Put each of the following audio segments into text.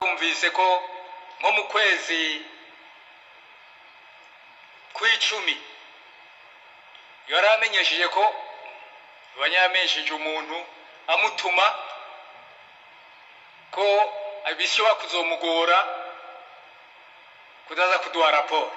Twumvise ko nko mu kwezi kw'icumi yari amenyesheje ko abanyamenyesheje umuntu amutuma ko bishobora kuzomugora kudaza kuduha raporo.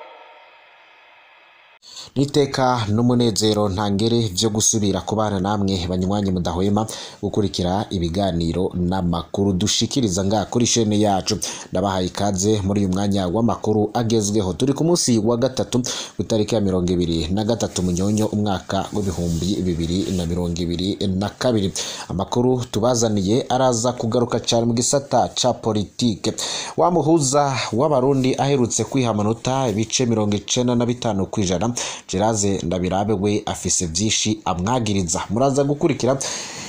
Niteka n'umunezero ntangere vyo gusubira kubana namwe banywanyi mudahwema gukurikira ibiganiro n'amakuru dushikiriza nga kuri chaîne yacu. Ndabahaye ikaze muri uyu mwanya w'amakuru agezweho. Turi ku munsi wa gatatu itariki ya 23 Munyonyo umwaka w'2022. Amakuru tubazaniye araza kugaruka cyane mu gisata ca politike. Wa muhuza w'abarundi aherutse kwiha amanota ibice 95%, Geraze Ndabirabe we afise vyinshi amwagiriza. Muraza gukurikira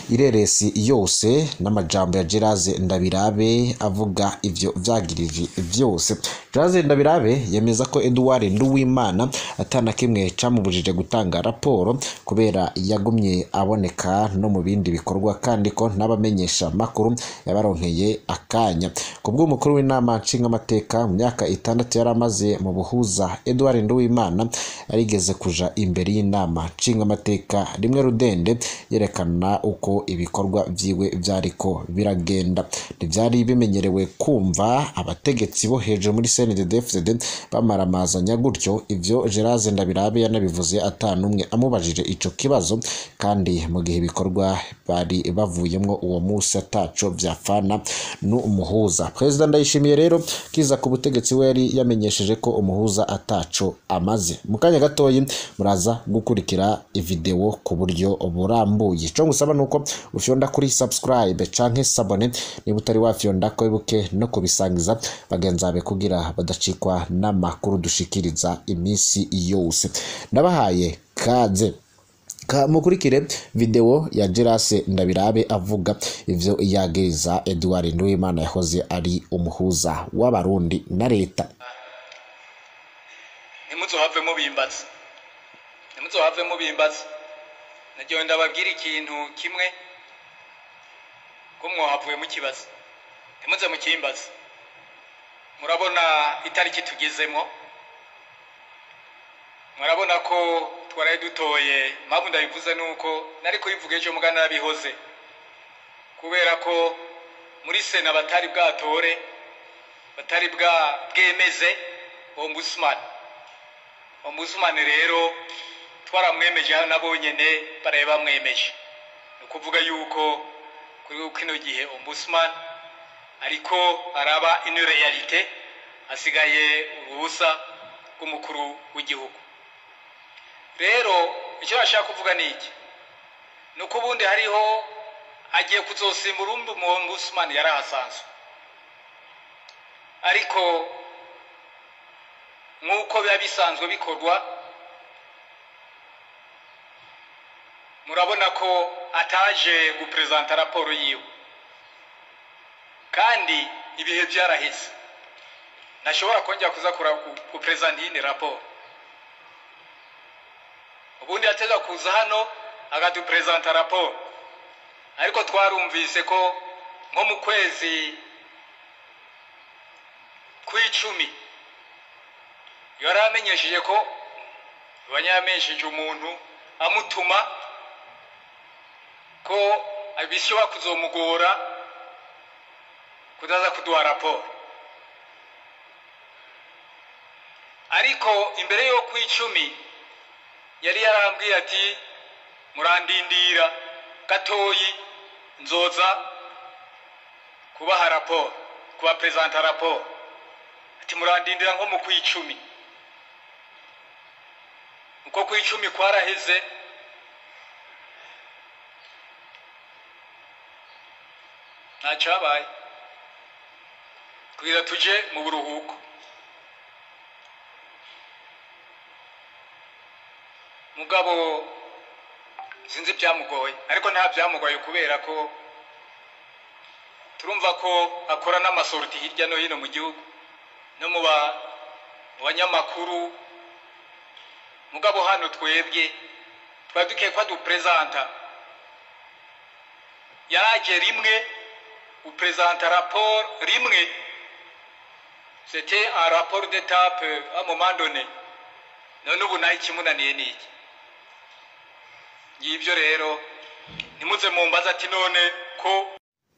ireresi yose n'amajambo ya Geraze Ndabirabe avuga ivyo vyagirije vyose. Geraze Ndabirabe yemeza ko Edouard Nduwimana atana kimwe camubujije gutanga raporo kubera yagumye aboneka no mu bindi bikorwa, kandi ko n'abamenyesha makuru yabaronkeye akanya. Kubwo umukuru w'inama nshingamateka mu myaka 6 yaramaze mu buhuza, Edouard Nduwimana yarigeze kuja imbere y'inama nshingamateka rimwe rudende yerekana uko ibikorwa vyiwe vyariko biragenda. Ntivyari bimenyerewe kumva abategetsi bo hejuru muri CNDD-FDD bamaramazanya gutyo. Ivyo Geraze Ndabirabe yanabivuze atanumwe amubajije ico kibazo, kandi mu gihe ibikorwa bari bavuyemwo uwo musi ataco vyafana n'umuhuza. Perezida Ndayishimiye rero kiza ku butegetsi we yari yamenyesheje ko umuhuza ataco amaze. Mu kanya gatoyi muraza gukurikira video ku buryo burambuye. Ico ngusaba nuko ufyonda kuri subscribe canke sabone niba utari wafyonda, ko ibuke no kubisangiza bagenzi kugira badacikwa n'amakuru dushikiriza iminsi yose. Ndabahaye kaze mukurikire video ya Geraze Ndabirabe avuga ivyo yagiriza Edouard Nduwimana yahoze ari umuhuza w'abarundi na leta. Ntimuzohave mubimbaza, ntimuzohave mubimbaza. Nagiye ndababwira ikintu kimwe ko mwahavuye mukibaza, ntimuze mukimbaza. Murabona itariki tugezemo, murabona ko twaraye dutoye. Impamvu ndabivuze nuko nari kubivuga ejo muga narabihoze, kubera ko muri sena batari bwatore, batari bwemeze ombudsman. Ombudsman rero twaramwemeje hano nabo nyene baraye bamwemeje. Ni ukuvuga yuko kuri kino gihe ombudsman ariko araba une réalité, asigaye uruhusa rw'umukuru w'igihugu. Rero icyo bashaka kuvuga ni iki, nuko ubundi hariho agiye kuzosimbura undi ombudsman yarahasanzwe, ariko nk'uko biba bisanzwe bikorwa, murabona ko ataje gupresenta raporo yiwe, kandi ibihe byaraheze, ntashobora kongera kuza gupresenta iyi raporo. Ubundi yateza kuza hano akadupresenta raporo, ariko twarumvise ko nko mu kwezi kw'icumi yari amenyesheje ko abanyamenyesheje umuntu amutuma ko bishobora kuzomugora kudaza kuduha raporo. Ariko imbere yo kw'icumi yari yarambwiye ati murandindira gatoyi nzoza kubaha raporo, kuba presenta raporo. Ati murandindira nko mu kw'icumi. Uko kw'icumi kwaraheze, ntacabaye, kugira tuje mu buruhuko. Mugabo sinzi byamugoye, ariko nta byamugoye kubera ko turumva ko akora n'amasorti hirya no hino mu gihugu no mu banyamakuru. Mugabo hano twebwe twari dukwiye ko adupresenta. Yaraje rimwe upresenta raporo rimwe. C'était un rapport d'étape à un moment donné. None ubu naho ikimunaniye ni iki? Ngibyo rero, ntimuze mumbaze ati none ko.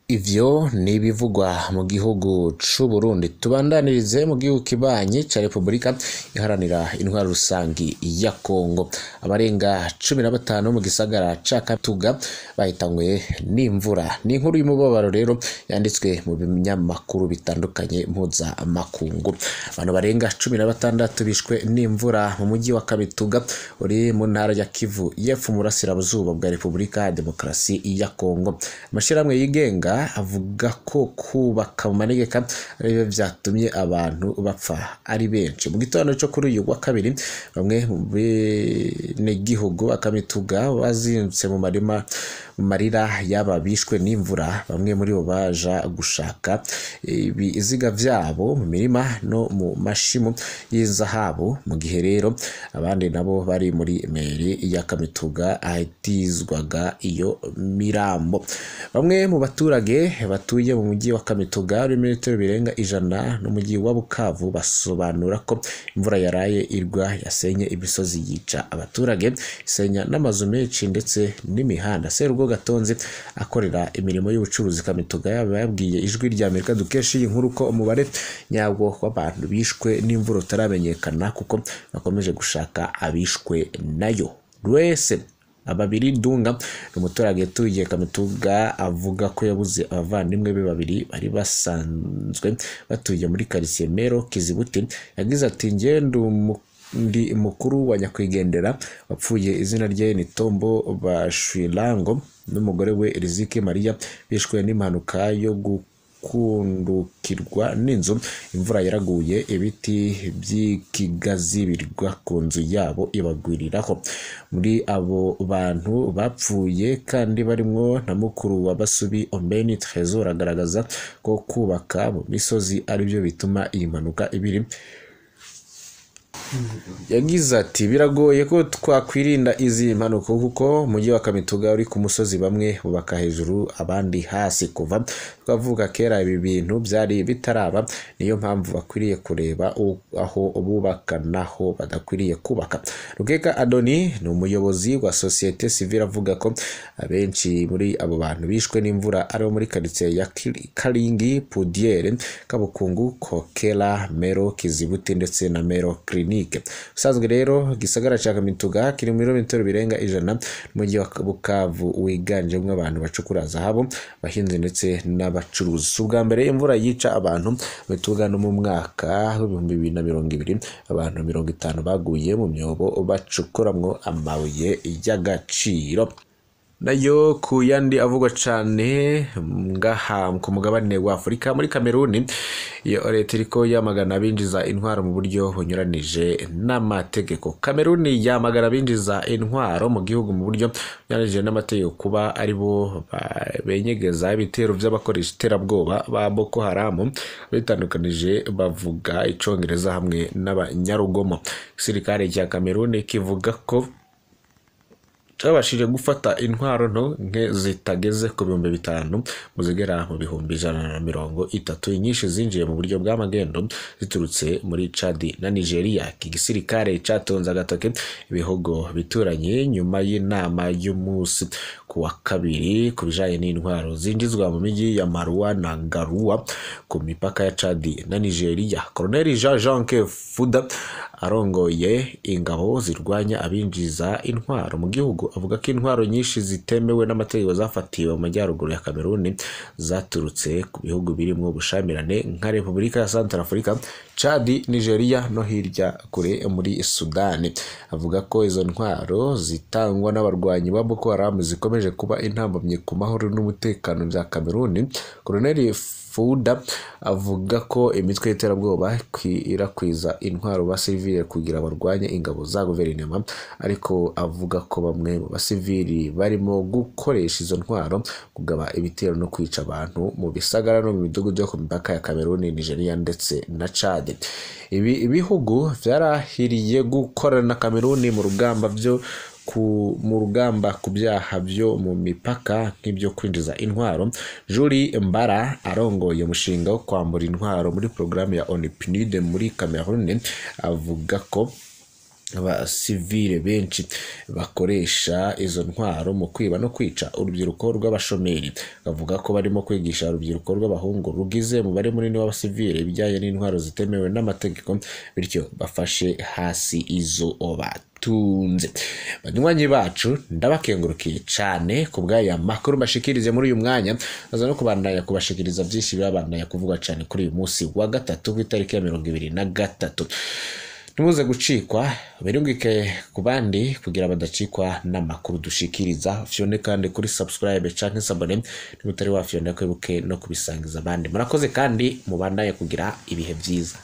Ivyo ni ibivugwa mu gihugu c'u Burundi. Tubandanirize mu gihugu kibanyi ca Repubulika Iharanira Intwaro Rusangi ya Kongo. Abarenga 15 mu gisagara ca Katuga bahitanywe n'imvura. Ni inkuru y'umubabaro rero yanditswe mu binyamakuru bitandukanye mpuzamakungu. Abantu barenga 16 bishwe n'imvura mu mujyi wa Kamituga uri mu ntara ya Kivu y'Epfo, mu burasirazuba bwa Repubulika ya Demokarasi ya Kongo. Amashirahamwe yigenga avuga ko kubaka mu manegeka aribyo vyatumye abantu bapfa ari benshi. Mu gitondo cyo kuri uyu wa kabiri, bamwe mu benegihugu bakamituga bazindutse mu marima mu marira y'aba bishwe n'imvura. Bamwe muri bo baja gushaka ibiziga vyabo mu mirima no mu mashimu y'inzahabu, mu gihe rero abandi nabo bari muri meri ya Kamituga ahitizwaga iyo mirambo. Bamwe mu baturage batuye mu mujyi wa Kamituga, ibirometero birenga 100 n'umujyi wa Bukavu, basobanura ko imvura yaraye irwa yasenye imisozi, yica abaturage, isenya n'amazu menshi ndetse n'imihanda. Serugo Gatonzi akorera imirimo y'ubucuruzi Kamituga yaba yabwiye Ijwi rya Amerika dukesha iyi nkuru ko umubare nyabwo w'abantu bishwe n'imvura utaramenyekana, kuko bakomeje gushaka abishwe nayo. Rwese Ababiri Dunga ni umuturage utuye Kamituga, avuga ko yabuze abavandimwe be babiri bari basanzwe batuye muri quartier Mero Kizibuti. Yagize ati: "Njye ndi mukuru wa nyakwigendera wapfuye, izina rye ni Tombo Bashwilango, n'umugore we Riziki Maria, bishwe n'impanuka yo gukundukirwa n'inzu. Imvura yaraguye, ibiti by'ikigazi birwa ku nzu yabo ibagwiriraho." Muri abo bantu bapfuye kandi barimwo na mukuru wa Basubi Ombeni Trésor, agaragaza ko kubaka mu misozi aribyo bituma iyi mpanuka ibiri. Yagize ati: "Biragoye ko twakwirinda izi mpanuka kuko umujyi wa Kamituga uri ku musozi, bamwe bubaka hejuru abandi hasi. Kuva twavuga kera ibi bintu byari bitaraba, niyo mpamvu bakwiriye kureba aho bubaka naho badakwiriye kubaka." Rukeka Adoni ni umuyobozi wa société civile, avuga ko abenshi muri abo bantu bishwe n'imvura ari bo muri quartier ya Karingi, Pudiere, Kabukungu, Kokela, Mero Kizibuti ndetse na Mero Clinique. Usanzwe rero gisagara ca Kamituga kiri mu birometero birenga 100 n'umujyi wa Bukavu, wiganjemo abantu bacukura zahabu, abahinzi ndetse n'abacuruzi. Si ubwa mbere imvura yica abantu Mituga, no mu mwaka w'2020 abantu 50 baguye mu myobo bacukuramwo amabuye y'agaciro. Nayo ku yandi avugwa cane ngaha ku mugabane wa Afurika, muri Kameruni iyo leta iriko yamagana abinjiza intwaro mu buryo bunyuranije n'amategeko. Kameruni yamagana abinjiza intwaro mu gihugu mu buryo bunyuranije n'amategeko kuba ari bo benyegeza ibitero vy'abakoresha iterabwoba ba Boko Haram bitandukanije bavuga icongereza hamwe n'abanyarugomo. Igisirikare cya Kameruni kivuga ko cyabashije gufata intwaro nto nke zitageze ku 5000 mu zigera mu 130,000, inyinshi zinjiye mu buryo bw'amagendo ziturutse muri Chad na Nigeria. Iki gisirikare catonze agatoke ibihugu bituranye nyuma y'inama y'umunsi ku wa kabiri ku bijanye n'intwaro zinjizwa mu mijyi ya Marua na Garoua ku mipaka ya Chad na Nigeria. Colonel Jean Jacques Fouda arongoye ingabo zirwanya abinjiza intwaro mu gihugu avuga ko intwaro nyinshi zitemewe n'amategeko zafatiwe mu majyaruguru ya Kameruni zaturutse ku bihugu birimo ubushamirane nka Repubulika ya Centrafrica, Chad, Nigeria no hirya kure muri Sudani. Avuga ko izo ntwaro zitangwa n'abarwanyi ba Boko Haram zikomeje kuba intambamyi ku mahoro n'umutekano bya Kameruni. Colonel Fouda avuga ko imitwe y'iterabwoba irakwiza intwaro basivile kugira barwanye ingabo za guverinoma, ariko avuga ko bamwe mu basivili barimo gukoresha izo ntwaro kugaba ibitero no kwica abantu mu bisagara no mu midugudu yo ku mipaka ya Kameruni, Nigeria ndetse na Chad. Ibi bihugu vyarahiriye gukorana na Kameruni mu rugamba vyo mu rugamba ku byaha byo mu mipaka nk'ibyo kwinjiza intwaro. Julie Mbara arongoye umushinga wo kwambura intwaro muri porogaramu ya ONU PNUD muri Cameroon avuga ko abasivile benshi bakoresha izo ntwaro mu kwiba no kwica urubyiruko rw'abashomeri. Bavuga ko barimo kwigisha urubyiruko rw'abahungu rugize umubare munini w'abasivile ibijyanye n'intwaro zitemewe n'amategeko, bityo bafashe hasi izo batunze. Banywanyi bacu, ndabakengurukiye cyane ku bw'aya makuru mbashikirize muri uyu mwanya. Aza no kubandanya kubashikiriza byinshi birabandanya kuvugwa cyane kuri uyu munsi wa gatatu ku itariki ya 23. Ntimuze gucikwa, birungike ku bandi kugira badacikwa n'amakuru dushikiriza. Fyone kandi kuri subscribe canke s'abonner niba utari wafyonda, kwibuke no kubisangiza abandi. Murakoze kandi mubandanye kugira ibihe byiza.